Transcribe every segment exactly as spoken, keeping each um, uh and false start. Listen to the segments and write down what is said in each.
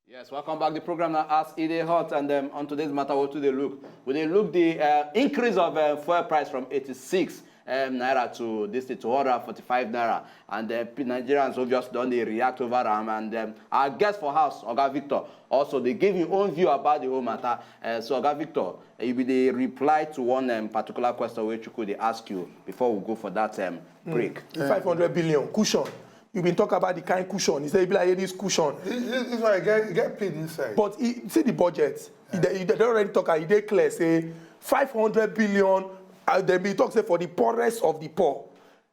Yes, welcome back. The program now as it is hot, and um, on today's matter, what do they look? Will they look the uh, increase of uh, fuel price from eighty-six um, naira to this to two hundred forty-five naira? And uh, Nigerians obviously don't they react over them. And um, our guest for house, Oga Victor, also they give your own view about the whole matter. Uh, so, Oga Victor, uh, you be the reply to one um, particular question which you could ask you before we go for that um, break. Mm. Five hundred billion cushion. You been talk about the kind cushion. He said, "Be like this cushion." This, this, this one, I get, get paid inside. But he, see the budget. He, they, they already talk. He dey clear. Say five hundred billion. Uh, they be talk say for the poorest of the poor.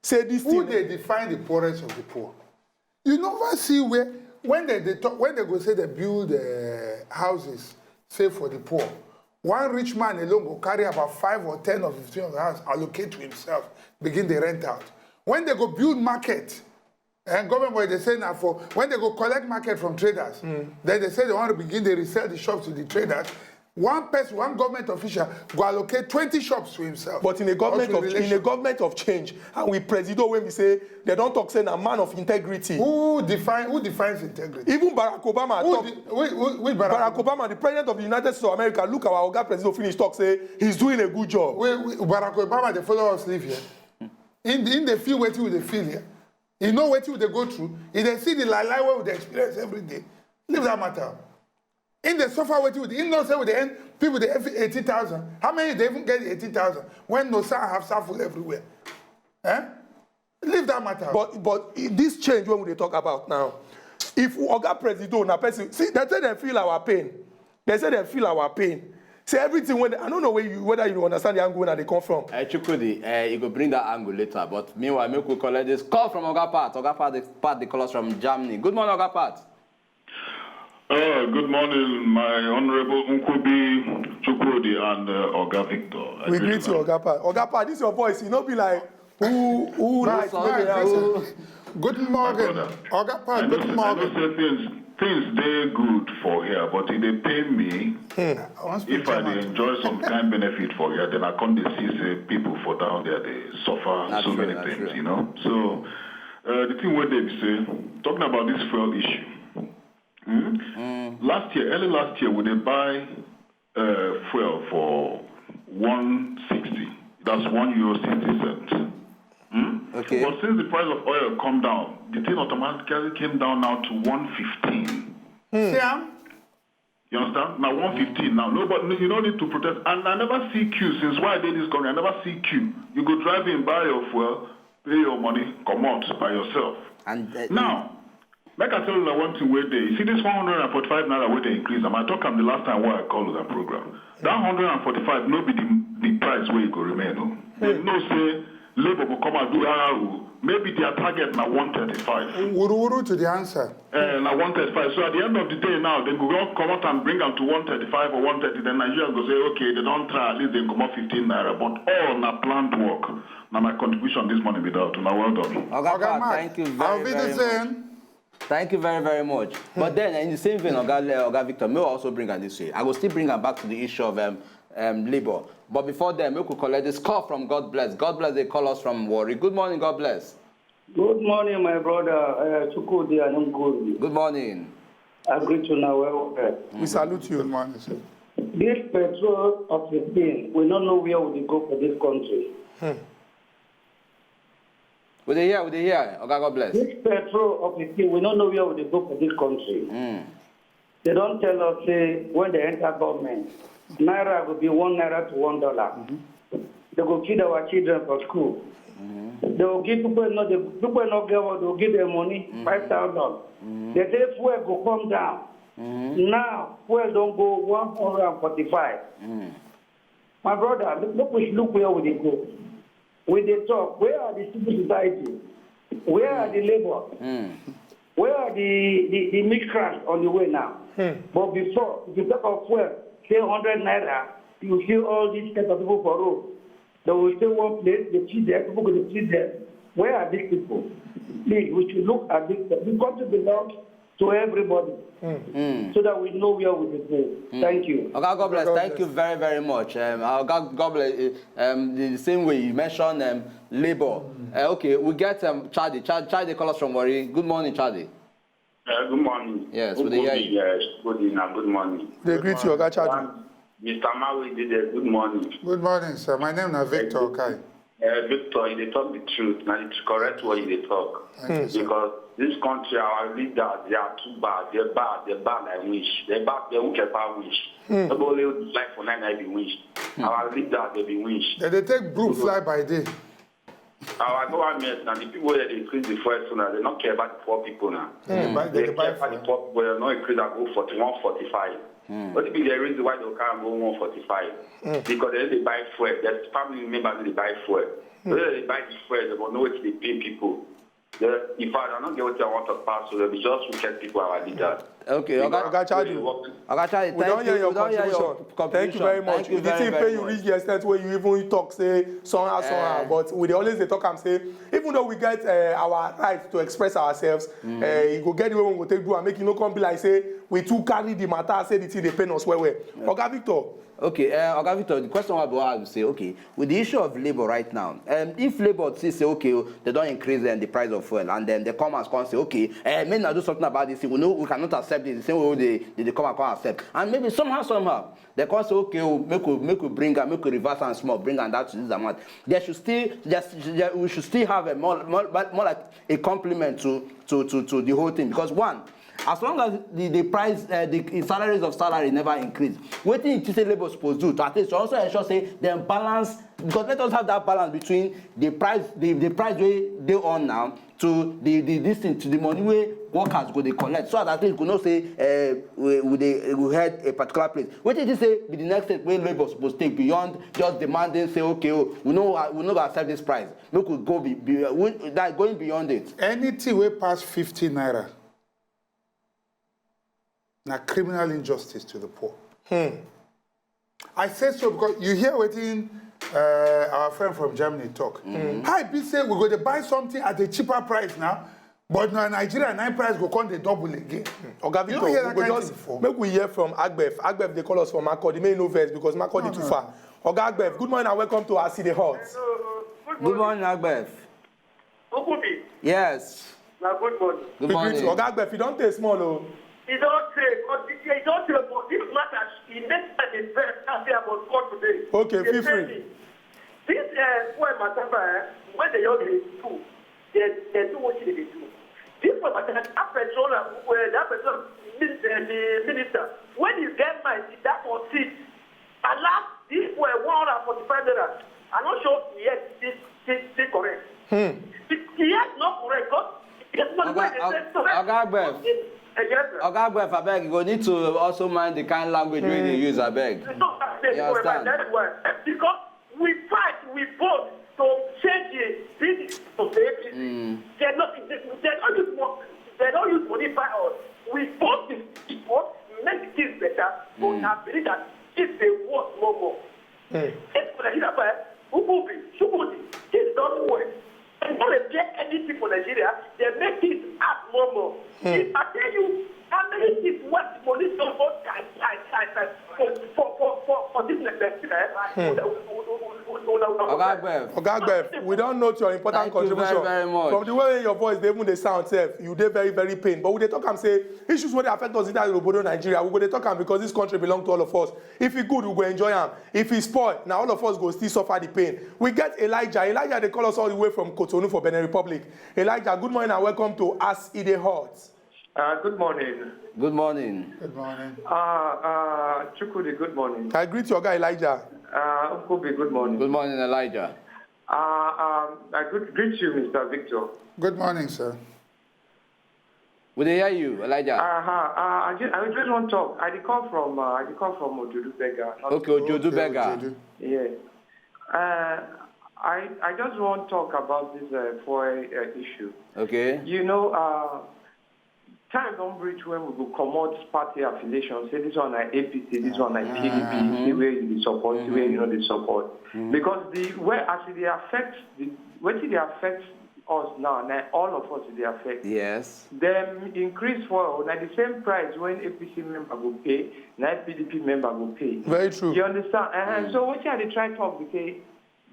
Say this Who thing. They define the poorest of the poor? You never see where when they, they talk when they go say they build uh, houses, say for the poor. One rich man alone go carry about five or ten of fifteen of the house, allocate to himself, begin the rent out. When they go build market, and government wey dey say na for when they go collect market from traders, then they say they want to begin dey resell the shops to the traders. One person, one government official go allocate twenty shops to himself. But in a government of in a government of change, and with Presido wey be say they don talk say na man of integrity. Who define who defines integrity? Even Barack Obama Who talk. Di, wait, wait, wait, Barack, Barack Obama, the president of the United States of America, look our oga Presido finish talk say he's doing a good job. Wait, wait, Barack Obama dey follow us live here. In the in the feel wetin we dey feel here. He know wetin we dey go through. He dey see the lie lie wey we dey experience every day. Leave that matter. He dey suffer wetin we dey. He know say we dey end people dey end eighty thousand. How many dey even get eighty thousand when no sand have sand full everywhere? Eh? Leave that matter. But but this change wey we dey talk about now, if oga Presido na person see dem say dem feel our pain. Dem say dem feel our pain. Say everything wey I no know where you whether you understand the angle wey I dey come from. Uh, Chukwudi, uh, you go bring that angle later. But meanwhile, make we collect this call from Oga Pat. Oga Pat, the Pat, the call us from Germany. Good morning, Oga Pat. Uh, good morning, my honorable Nkubi, Chukwudi, and uh, Oga Victor. I We greet greet you, you, man. Oga Pat. Oga Pat, this your voice. E no be like who who Right, like no right, dey right. answer. Good morning. My brother, Oga I Pat, know good say, I know morning. say things things dey good for here, but e dey pain me I wan speak if I dey German. enjoy some kind benefit for here, then I come dey see say people for down there dey suffer Na so true, many na things, true. you know. So uh, the thing wey dey be say, talking about this fuel issue, hmm? Mm. Last year, early last year, we dey buy uh, fuel for one sixty. That's one euro sixty cents. Hmm? Okay. But since the price of oil come down, the thing automatically came down now to one fifteen. See am? You understand? Now one fifteen now. Nobody, you no need to protest. And I never see queue since why I dey this country. I never see queue. You go drive in, buy your fuel, pay your money, comot by yourself. And uh, Now, make I tell you one thing wey dey. You see this one hundred and forty-five naira wey dey increase am. I talk am the last time wey I call that program. That hundred and forty-five no be the the price wey e go remain o. They know say labour go come out do ah o. Maybe their target na one thirty-five. Wuruwuru to the answer. Eh, na one thirty-five. So at the end of the day now, they go come out and bring am to one thirty-five or one thirty. Then Nigerians go say, okay, they don try, at least they comot fifteen naira. But all na planned work. Na my contribution this morning be that. Una well done. Oga Oga Pat, Mark, thank you very, I'll be very the much. same. Thank you very, very much. But then, in the same vein, Oga, uh, Oga Victor, may I also bring am this way. I go still bring am back to the issue of um, um, labor. But before then, we could collect this call from God Bless. God Bless, they call us from Warri. Good morning, God Bless. Good morning, my brother uh, Chukwudi and Nkuzi. Good morning. I greet you now well. well. We salute you. Good morning, sir. This petrol of fifteen, we don't know where we go for this country. We dey hear, we dey hear. Oga, God bless. This petrol of fifteen, we don't know where we go for this country. Mm. They don't tell us say when they enter government, naira go be one naira to one dollar. They go feed our children for school. They go give people no dey people no get work, they go give them money, five thousand. They say fuel go come down. Now fuel don go one hundred and forty-five. My brother, look, look, we look where we dey go. We dey talk. Where are the civil society? Where are the labor? Where are the, the, the migrants on the way now? But before, if you talk of fuel, say hundred naira, you see all these kinds of people for road. They will stay one place, they feed them, people go dey feed them. Where are these people? Please, we should look at this. The country belongs to everybody so that we know where we dey go. Thank you. Oga, God bless. Thank you very, very much. Um, Oga, God bless. Um, the same way you mentioned um, labor. Uh, okay, we get um, Charlie. Charlie, Charlie, call us from Warri. Good morning, Charlie. Uh, good morning. Yes, we dey hear you. Yes, good evening, good morning. They greet you, Oga Charlie. Mister Mawi did a good morning. Good morning, sir. My name is Victor Okai. Uh, Victor, you dey talk the truth. Now it's correct what you dey talk. Thank you, sir. Because this country, our leaders, they are too bad. They're bad. They're bad like winch. They're bad. They're wicked bad winch. Nobody only life for nine night be winch. Our leaders, they be winch. They, they take broom fly by day. Our government now, the people that increase the first now, they don't care about the poor people now. They buy, They they buy care about the food. poor people. They don't increase that go forty-one, forty-five. What be the reason why they can't go one forty-five? Because they, they buy fuel. There's family members they buy fuel. They, they buy the fuel, they don't know what they pay people. They, in fact, I don't get what I want to pass. So they be just wicked people, our leaders. Okay, Because Oga, Oga Charlie. they work- Oga Charlie, We thank don't hear you. your We don't hear your contribution. contribution. Thank you very much. Thank you If you very, think very pay you much. reach the extent where you even talk say somehow somehow, Eh. but we dey always dey talk am say even though we get uh, our right to express ourselves, uh, e go get the way we go take do am make e no come be like say we too carry the matter say the thing dey pain us well well. Oga Victor, Okay, uh, Oga Victor, the question I go ask you say, okay, with the issue of labor right now, um, if labor see say, okay, oh, they don't increase um, the price of fuel, and then they come and come say, okay, uh, may not do something about this thing. We know we cannot accept this. The same way they, they, they come and come accept, and maybe somehow, somehow, they come say, okay, oh, make we make we bring am, make we reverse and small, bring am down to this amount. There should still, there, should- there, we should still have a more, more, more like a compliment to to to to the whole thing because one, as long as the the price uh, the salaries of salary never increase, wetin you think say labour suppose do to at least also ensure say dem balance, because let us have that balance between the price the the price wey dey on now to the the this thing to the money wey workers go dey collect, so that at least we go know say uh, we we dey we head a particular place. Wetin you think say be the next step wey labour suppose take beyond just demanding say okay o, we no we no go accept this price, make we go be, be we, that going beyond it. Anything wey pass fifty naira na criminal injustice to the poor. I say so because you hear wetin uh, our friend from Germany talk. How e be say we go dey buy something at a cheaper price now, but na Nigeria nine price go come dey double again. Oga You Victor, don't hear that we go kind just thing before? Make we hear from Agbef. Agbef dey call us from Makurdi. May no vex because Makurdi too far. Oga Agbef, good morning and welcome to As E Dey Hot. Good morning, Agbef. Ukubi, Yes. na good morning. Good We greet you. morning. Oga Agbef, you don tey small o. E don tey, but e e don tey, but this matter e make sense in fact as I was called today. Okay, They feel tell free. Me, this uh, fuel matter, eh, when they young dey do, they they do wetin they dey do. This fuel matter, that petrol, uh, that petrol, min- uh, the minister, when he get mind, he that was it. Allow this fuel one hundred and forty-five naira. I'm not sure yet this this this correct. Hmm. He has not correct because this money Oga- wey dey Oga- send to Oga Agbef. Yes, sir. Oga Agbef, abeg, you go need to also mind the kind language wey you dey use, abeg. It's not that You understand? That's why. Because we fight, we vote to change the business of the A P C. They not they, they don't use money. They don't use money buy us. We vote the people, make things better. But I believe that if they work more more, if for the Hidapa, Ububi, Shukudi, things don't work. And when they pay anything for Nigeria, they make things up more more. If I tell you how many things what money don't go die, die, die, die for for for for, for this next eh? Oga Agbef. Oga Agbef, we don note your important Thank you very, contribution. very much. From the way your voice dey even dey sound sef, you dey very very pain. But we dey talk am say issues wey dey affect us inside obodo Nigeria, we go dey talk am because this country belong to all of us. If e good, we go enjoy am. If e spoil, na all of us go still suffer the pain. We get Elijah. Elijah dey call us all the way from Cotonou for Benin Republic. Elijah, good morning and welcome to As E Dey Hot. Uh, good morning. Good morning. Good morning. Uh, uh, Chukwudi, good morning. I greet your guy Elijah. Uh, Ukubi, good morning. Good morning, Elijah. Uh, um, I good, greet you, Mister Victor. Good morning, sir. We dey hear you, Elijah. Uh, uh, I, just, I just want to talk. I dey come from uh, I dey come from Ojudu Beggar. Not Okay, Ojudu Okay, Beggar. Ojudu. Yes. Uh, I I just want to talk about this uh, fuel uh, issue. Okay. You know, uh, time don reach when we go comot party affiliation. Say this one na A P C, this one na P D P. See where you dey support, see where you no dey support. Because the where as e dey affect the wetin dey affect us now, na all of us dey affect. Yes. Dem increase fuel, na the same price wey A P C member go pay, na P D P member go pay. Very true. You understand? Uh-huh. So wetin I dey try talk be say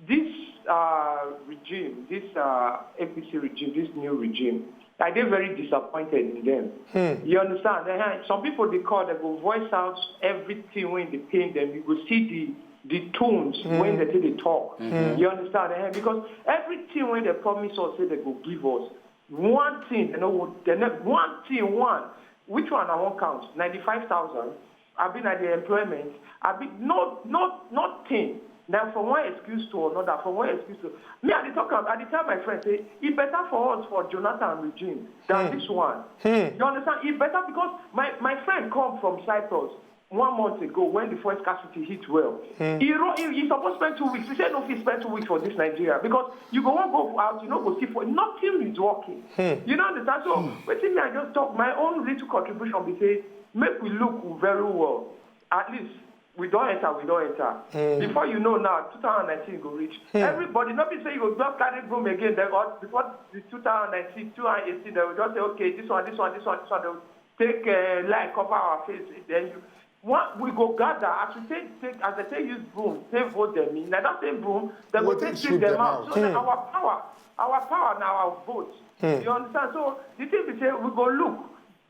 this uh, regime, this uh, A P C regime, this new regime, I dey very disappointed in them. You understand? Uh-huh. Some people dey call, dem go voice out everything wey dey pain them. You go see the the tones wey dem take dey talk. You understand? Uh-huh. Because everything wey dem promise us say dem go give us, one thing dem no go, dem no, one thing, one, which one I wan count? Ninety-five thousand? Abi na the employment? Abi no, no, nothing. Na from one excuse to another, from one excuse to me, I dey talk am, I dey tell my friend say e better for us for Jonathan regime than this one. You understand? E better because my my friend come from Cyprus one month ago when the fuel scarcity hit well. He run, he, he suppose spend two weeks. He say no fit spend two weeks for this Nigeria because you go wan go out, you no go see for nothing is working. You no understand? So wetin me I just talk, my own little contribution be say make we look very well. At least we don enter, we don enter. Before you know now, two thousand nineteen go reach. Everybody, no be say you go just carry broom again. Then or before the two thousand nineteen, two thousand eighteen, they will just say, okay, this one, this one, this one, this one. They will take uh, light cover our face. Then you, one, we go gather as we take take as they take use broom, take vote them in. Na that same broom, they go Go take take sweep sweep them them out. out. So that our power, our power na our vote. You understand? So the thing be say we go look.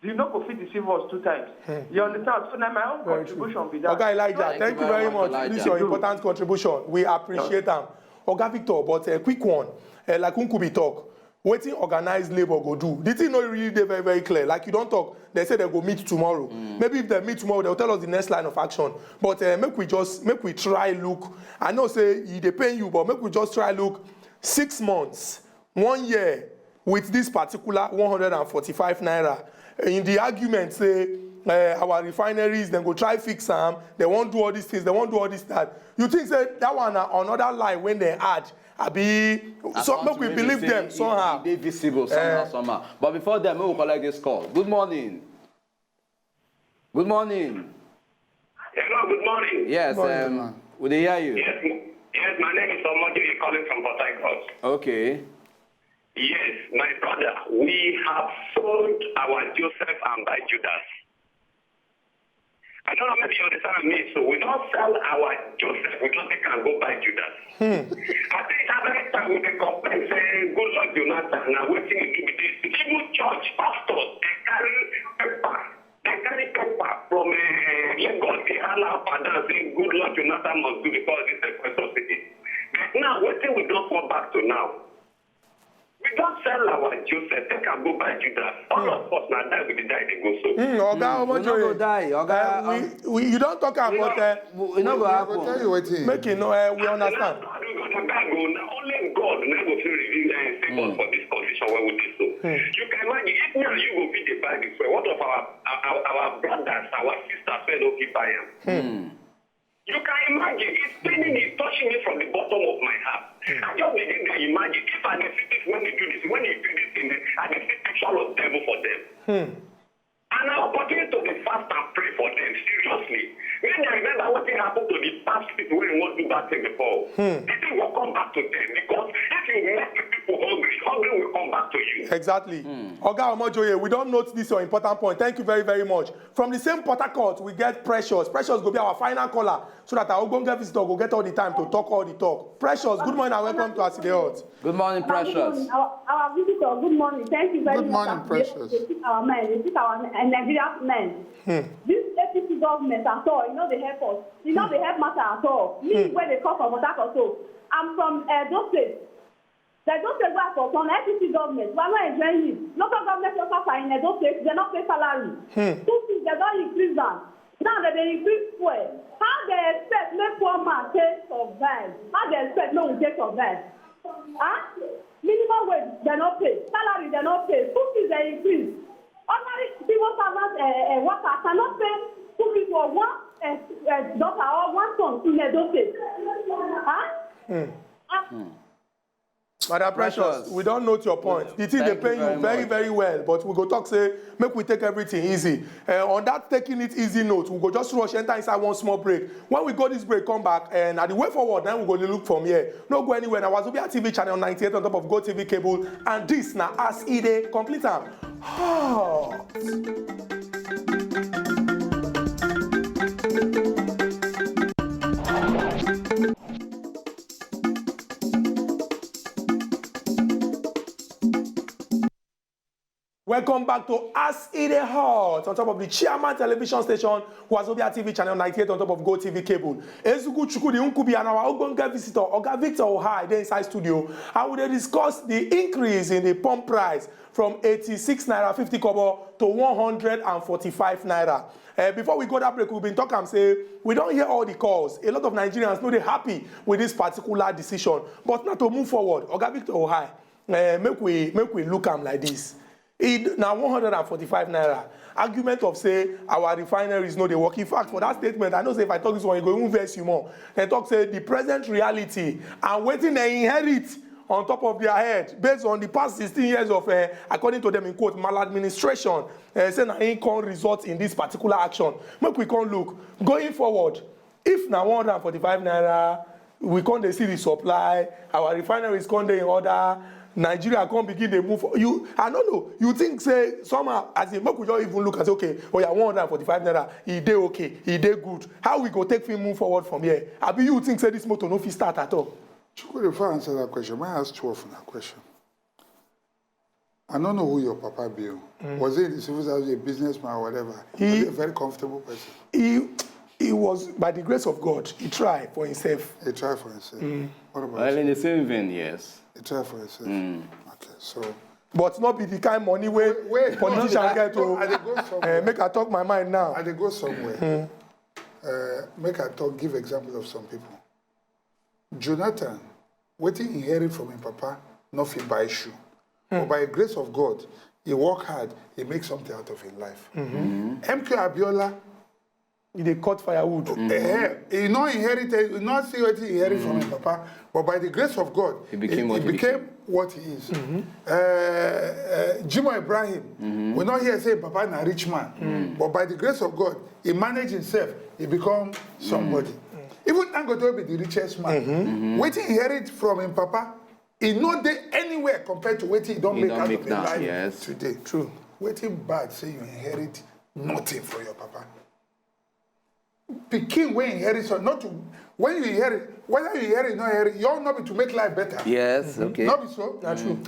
You no go fit deceive us two times. You understand? So na my own Very true. Contribution be that. Oga Elijah, Thank thank you you very very much, much. This is Elijah. Your important contribution. We appreciate am. Oga Victor, but a quick one. Uh, like Nkubi talk, wetin organized labour go do? The thing no really dey very very clear. Like you don talk, they say they go meet tomorrow. Maybe if they meet tomorrow, they'll tell us the next line of action. But uh, make we just make we try look. I know say e dey pain you, but make we just try look six months, one year with this particular one hundred and forty-five naira. In the argument say uh, our refineries, dem go try fix am, dem wan do all these things, dem wan do all this that. You think say that one na another lie wey dem add? Abi so make we Account believe say them e- somehow. E dey visible somehow Eh. somehow. But before then, make we collect this call. Good morning. Good morning. Hello, good morning. Yes, Morning, um, man. We dey hear you. Yes, m- yes, my name is Omojoye calling from Port Harcourt. Okay. Yes, my brother, we have sold our Joseph and by Judas. I don't know, maybe you understand me. So we don't sell our Joseph, we don't take and go buy Judas. I think every time we dey complain say good luck Jonathan, na wetin he do be this. Even church pastors dey carry paper, dey carry paper from uh, Lagos dey holla up and down say good luck Jonathan must do because this is a question city. But now wetin we don come back to now? We don sell our Joseph, take am go buy Judas. All of us na die we dey die dey go so. Hmm, Oga We no go Omojoye, die, Oga. uh, we, we, you don talk am, we but no- uh, we- we no go I go tell happen. you wetin. make you know uh, we understand. God we go dey beg o, na only God na go fit redeem and save us for this condition wey we dey so. You can imagine if me and you go fit dey buy the fuel, what of our our, our brothers, our sisters wey no fit buy am? You can imagine, it's paining, it's touching me from the bottom of my heart. I just begin to imagine if I dey see people when they do this, when they do this thing, I dey see picture of devil for them. And I opportunity to dey fast and pray for them seriously. Make dem remember wetin happen to the past people wey wan do bad thing before. The thing go come back to them because if you make the people hungry, hungry will come back to you. Exactly. Oga Omojoye, we don note this your important point. Thank you very very much. From the same Port Harcourt, we get Precious. Precious go be our final caller so that our ogbonge visitor go get all the time to talk all the talk. Precious, good morning and welcome to As E Dey Hot. Good morning, Good morning. Precious. Our, our visitor, good morning. Thank you very Good much. morning, As Precious. They pick our mind, they pick our uh, Nigerian men. This A P C government at all, you know they help us. You know they help matter at all. Me, where they come from, Port Harcourt, so I'm from Edo State. They don't say where for some A P C government. We are not enjoying it. Local government workers are in Edo State. They not pay salary. School fees, they don't increase them. Now that they increase fuel, how they expect make poor man take survive? How they expect no we take survive? Huh? Minimum wage they not pay, salary they not pay, school fees they increase. Ordinary civil servant uh, uh, worker cannot pay school fees for one uh, uh, daughter or one son in Edo State. Huh? Ah, Madam Precious, we don't note your point. The thing they pay you very, very well, but we go talk say make we take everything easy. Uh, on that taking it easy note, we go just rush enter inside one small break. When we go this break, come back, and at the way forward, then we go look from here. No go anywhere. Now, Wazobia T V channel ninety-eight on top of Go T V cable, and this now as e dey complete am. Hot. Welcome back to As E Dey Hot on top of the Chairman Television Station, Wazobia T V channel ninety-eight on top of Go T V cable. Ezugu Chukudi Nkubi and our Ogonga visitor, Oga Victor Ohai, dey inside studio, and we dey discuss the increase in the pump price from eighty-six naira fifty kobo to one hundred and forty-five naira. Uh, before we go that break, we've been talking say we don't hear all the calls. A lot of Nigerians know they're happy with this particular decision, but not to move forward. Oga Victor Ohai, uh, make we make we look am like this. It now one hundred and forty-five naira. Argument of say our refineries no dey work. In fact, for that statement, I know say if I talk this one, you go even vex you more. They talk say the present reality and waiting they inherit on top of their head based on the past sixteen years of, uh, according to them in quote, maladministration. Uh, say na im come result in this particular action. Make we come look going forward. If na one hundred and forty-five naira, we come dey see the supply, our refineries come dey in order, Nigeria come begin dey move. You, I don't know. You think say somehow as in make we just even look and say okay, oh yeah, one hundred and forty-five naira, e dey okay, e dey good. How we go take fit move forward from here? Abi you think say this motor no fit start at all? Chukwu, before I answer that question, may I ask two of una question? I don't know who your papa be. Was he in the civil service, a businessman or whatever? He, was he a very comfortable person? He, he was, by the grace of God, he tried for himself. He tried for himself. What about Well, you? In the same vein, yes. He tried for himself. Okay, so But not be the kind money wey Wait, wait, politician no, get no, to I dey go somewhere. Uh, make I talk my mind now. I dey go somewhere. Uh, make I talk, give example of some people. Jonathan, wetin he inherit from him papa, no fit buy shoe. But by the grace of God, he work hard, he make something out of his life. M K Abiola, he dey cut firewood. Eh, he no inherit, he no see wetin he inherit from him papa. But by the grace of God, he became, he, what, he he became became. What he is. Uh, uh, Jimo Ibrahim, we not hear say papa na rich man. But by the grace of God, he manage himself, he become somebody. Even Dangote wey be the richest man. Wetin he inherit from him papa, he no dey anywhere compared to wetin he don He make don out make of him now, life yes. Today. True. Wetin bad say you inherit nothing from your papa? Pikin wey inherit, so not to, when you inherit, whether you inherit or not inherit, your own no be to make life better. Yes, okay. No be so? Na true.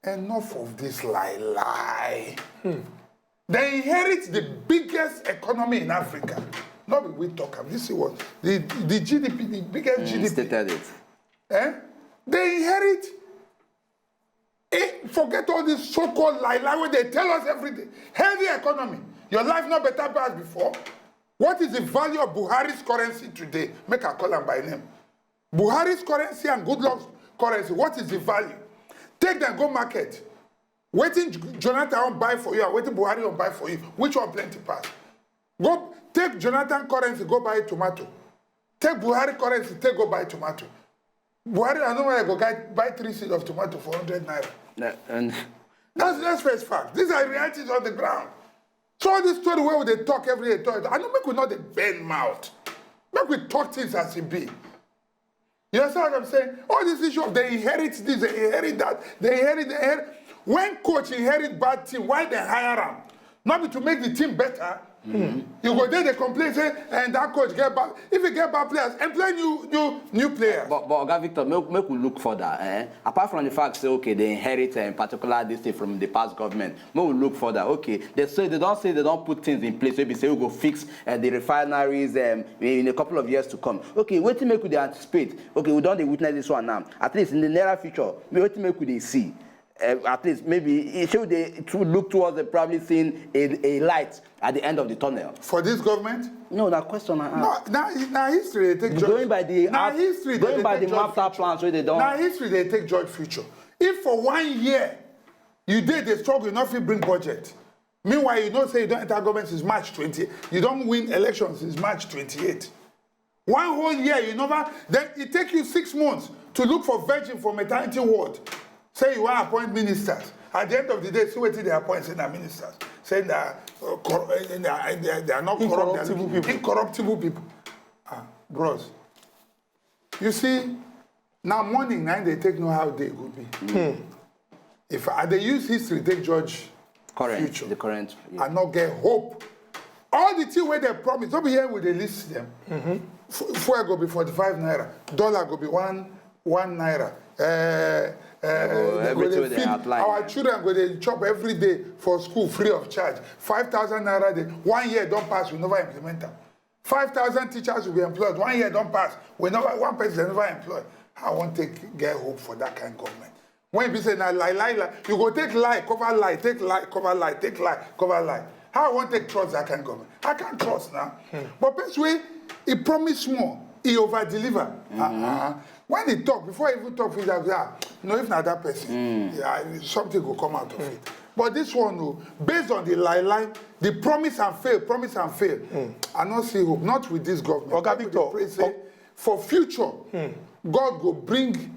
Enough of this lie, lie. They inherit the biggest economy in Africa. No be we talk am. This is what the, the G D P, the biggest G D P. Stated it. Eh? They inherit. Eh, forget all this so-called lie, lie wey they tell us every day. Healthy economy. Your life not better pass before. What is the value of Buhari's currency today? Make I call am by name. Buhari's currency and Goodluck's currency, what is the value? Take them go market. Wetin J-, Jonathan wan buy for you and wetin Buhari wan buy for you, which one plenty pass? Go take Jonathan currency, go buy tomato. Take Buhari currency, take go buy tomato. Buhari, I know where I go buy, buy three seed of tomato for hundred naira. Na, and That's, that's first fact. These are realities on the ground. So all this story where they talk every day, talk, I know make we not dey bend mouth. Make we talk things as it be. You understand what I'm saying? All this issue of they inherit this, they inherit that, they inherit, they inherit. When coach inherit bad team, why they hire am? Not be to make the team better. You go there, they complain, say, and that coach get bad. If you get bad players, employ new, new, new players. But, but Oga Victor, make, make we look further. Eh? Apart from the fact, say, okay, they inherit a particular this thing from the past government. Make we look further. Okay, they say they don't say they don't put things in place. Maybe say we go fix uh, the refineries um, in a couple of years to come. Okay, wetin make we dey anticipate? Okay, we don dey witness this one now. At least in the near future, wetin make we dey see? Uh, at least maybe e show dey to look towards the probably seeing a, a light at the end of the tunnel. For this government? No, na question I ask. No, na, na history dey take judge. Going by the Na act-, history dey going by take the judge master future. Plans wey they don Na history dey take judge future. If for one year you dey dey struggle, you no fit bring budget. Meanwhile, you know say you don enter government since March twenty. You don win elections since March twenty-eight. One whole year, you never, then it take you six months to look for virgin for maternity ward, say you wan appoint ministers. At the end of the day, see wetin they appoint, say na ministers. Say na, uh, cor-, eh, they are, they are, they are not corrupt, they are Incorruptible people. Incorruptible people. Ah, bros. You see, now morning, now they take know how they go be. If I dey use history, take judge Current, future. The current, yeah. I no get hope. All the thing wey they promise, no be here we dey list them. F-, fuel go be forty-five naira, dollar go be one, one naira. Uh, uh, Oh, they go everything dey wey they feed outline. Our children go dey chop every day for school free of charge. Five thousand naira dey, one year don pass, we never implement am. Five thousand teachers will be employed, one year don pass, we never, one person never employ. I wan take get hope for that kind government. When you say na lie, lie, lie, you go take lie, cover lie, take lie, cover lie, take lie, cover lie. How I wan take trust that kind government? I can't trust now. But person wey he promise more, he over deliver. Uh-uh. When he talk, before he even talk, he say, ah, no, if na that person, yeah, something go come out of it. But this one, oh, based on the lie, lie, the promise and fail, promise and fail, I no see hope. Not with this government. Oga People dey Victor, pray say, o- for future, God go bring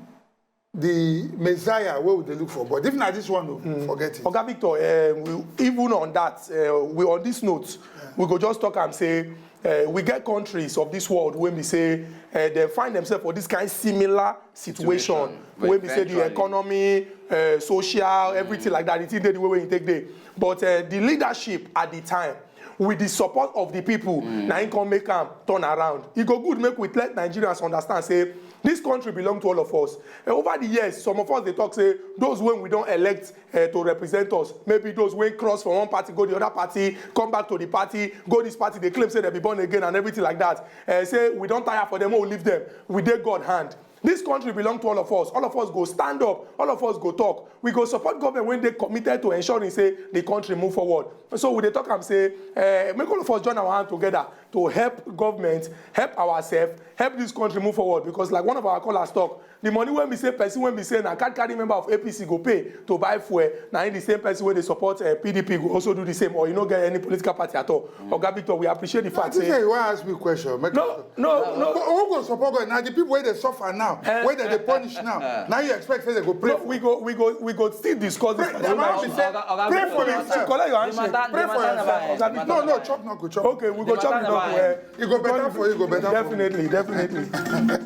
the Messiah wey we dey look for. But if na this one, oh, forget it. Oga Victor, eh, we, even on that, eh, we, on this note, we go just talk and say, eh, we get countries of this world wey be say, eh, they find themselves for this kind similar situation. Situation. Wey be say the Eventually. Economy, eh, social, everything like that, the thing dey the way wey e take dey. But, eh, the leadership at the time, with the support of the people, na im come make am turn around. E go good make we let Nigerians understand say this country belong to all of us. Eh, over the years, some of us dey talk say those wey we don elect, eh, to represent us, maybe those wey cross from one party go the other party, come back to the party, go this party, dey claim say they be born again and everything like that. Eh, say we don tire for them, make we leave them. We dey God hand. This country belong to all of us. All of us go stand up. All of us go talk. We go support government wey dey committed to ensuring say the country move forward. So we dey talk am say, eh, make all of us join our hand together to help government, help ourselves, help this country move forward. Because like one of our callers talk, the money wey be say person wey be say na card carry member of A P C go pay to buy fuel, na im the same person wey dey support, eh, P D P go also do the same, or you no get any political party at all. Oga Victor, we appreciate the I fact think say say you wan ask me question. Make I No, talk. No, no. But who go support God? Na the people wey dey suffer now, Eh, wey dem dey punish now. Now you expect say they go pray No, for we go, we go, we go still discuss this Pray, matter. the man be say, Oga, Oga, pray for Victor, yourself. Collect your The handshake. matter, Pray the for matter yourself. never end. The matter No, no, never chop end. no go chop. Okay, we The go chop the matter never dog. end. Eh, E go better for you, e go better for me. Definitely, definitely,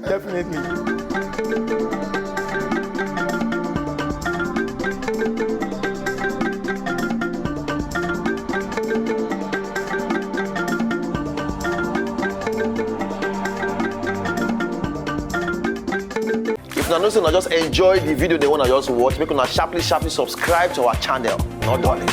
definitely. If una know say una just enjoy the video, they wanna just watch, make una sharply, sharply subscribe to our channel. No darling.